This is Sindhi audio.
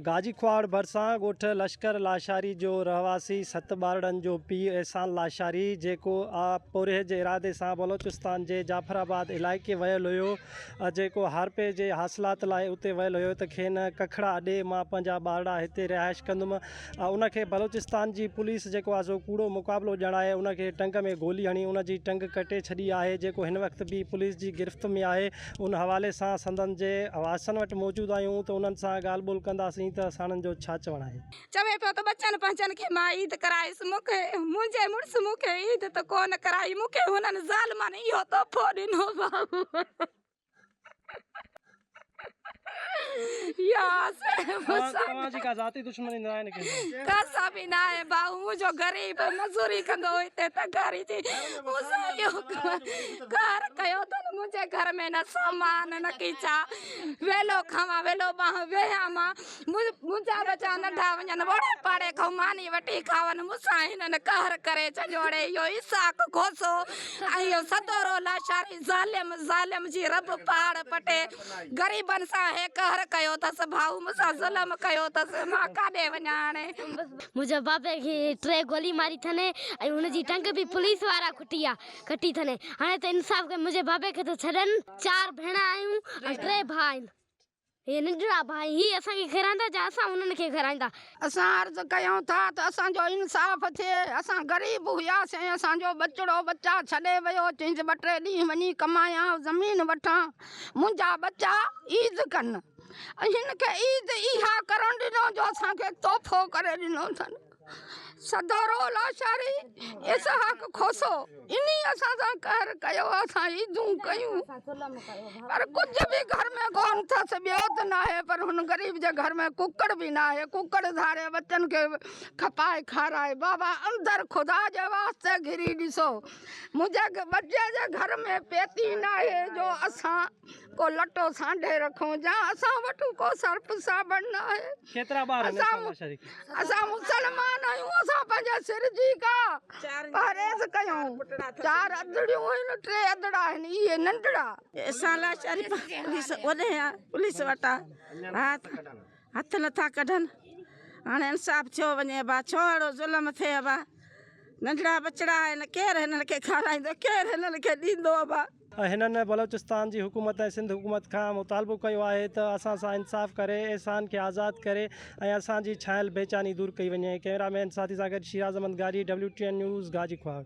گاجي کهاوڙ ڀرسان ڳوٺ لشڪر لاشاري جو رهواسي ست ٻارڙن جو پيء احسان لاشاري جيڪو پورهيي جي ارادي سان بلوچستان جي جعفر آباد علائقي ويل هيو جيڪو هارپي جي حاصلات لاء اتي ويل هيو ته کين ڪکڙا اڏي مان پنهنجا ٻارڙا هتي رهائش ڪندم ان کي بلوچستان جي پوليس جيڪو آهي سو ڪوڙو مقابلو ڄاڻائي ان کي ٽنگ ۾ گولي هڻي ان جي ٽنگ ڪٽي ڇڏي آهي جيڪو هن وقت به پوليس جي گرفت ۾ آهي ان حوالي سان سندن جي وارثن وٽ موجود آهيون ته انهن سان ڳالهه ٻولهه ڪنداسين ته ساڻن جو ڇا چوڻ آهي. چوي پيو ته ٻچن پنهنجن کي مان عيد ڪرائيس مون کي منهنجي مڙس مون کي عيد ته ڪونه ڪرائي مون کي هنن ظالمن اهو تحفو ڏنو بابو يا توهان جي ڪا ذاتي دشمني نه آهي نه ڪنهن سان؟ ڪنهن سان به نه آهي ڀائو منهنجو غريب مزوري ڪندو هو هتي تغاري جي مون سان اهو قهر ڪيو اٿن منهنجي گهر ۾ نه سامان نه ڪي ڇا ويلو کاوان ويلو ٻانهن ويهان مان منهنجا ٻچا ننڍا وڃن اوڙي پاڙي کان ماني وٺي کاون مون سان هنن قهر ڪري ڇڏيو اڙي اهو اسحاق کوسو ۽ اهو سدورو لاشاري ظالم ظالم جي رب پاڙ پٽي غريبن سان هي قهر ڪيو اٿس ڀائو مون سان ظلم ڪيو اٿس مان ڪاڏي وڃان هاڻي. منهنجي بابي کي ٽي گولي ماري ٿني ۽ هن جي ٽنگ به پوليس وارا کٽي آ ڪٽي ٿني هاڻي ته انصاف ڪري منهنجي بابي کي ته ڇڏن. چار ڀيڻ آهيون ۽ ٽي ڀاء آهن. هي ننڍڙا ڀاء هي اسان کي کارائيندا جا اسان انهن کي کارائيندا. اسان عرض ڪيون ٿا ته اسان جو انصاف ٿئي اسان غريب هياسين اسان جو ٻچڙو ٻچا ڇڏي ويو چيائين ٻه ٽي ڏينهن وڃي ڪمايان زمين وٺان منهنجا ٻچا عيد ڪن ۽ هن کي عيد اها ڪرڻ ڏنو جو اسان کي تحفو ڪري ڏنو اٿن سدورو لاشاري اسحاق کوسو انهي اسان سان قهر ڪيو اسان عيدون ڪيون پر ڪجهه به گهر ۾ ڪون اٿس ٻيو ته ناهي پر هن غريب جي گهر ۾ ڪڪڙ به ناهي ڪڪڙ ڌاري ٻچن کي کپائي کارائي بابا اندر خدا جي واسطي گهري ڏسو منهنجي ٻچي جي گهر ۾ پيتي ناهي جو اسان ڪو لٽو سانڍي رکون جا اسان وٽ ڪو سرف صابڻ ناهي. ڪيترا ٻار آهن اسان لاشاري کي؟ اسان مسلمان آهيون اسان پنهنجي سر جي ڪا پرهيز ڪيون چار اڌڙيون آهن ٽي اڌڙا آهن اهي ننڍڙا. اسان لاشاري پوليس اوڏي آ پوليس وٽ آ هٿ نٿا ڪڍن هاڻي انصاف ٿيو وڃي ابا ڇو اهڙو ظلم ٿئي ابا ننڍڙا ٻچڙا آهن ڪير هنن کي کارائيندو ڪير هنن کي ڏيندو ابا. هنن بلوچستان جي حڪومت ۽ سنڌ حڪومت کان مطالبو ڪيو آهي ته اسان سان انصاف ڪري احسان کي آزاد ڪري ۽ اسان جي ڇانيل بيچاني دور ڪئي وڃي. ڪئميرا مين ساٿي سان گڏ Shiraz Ahmed Ghazi, W T N news, Ghazi Khahar.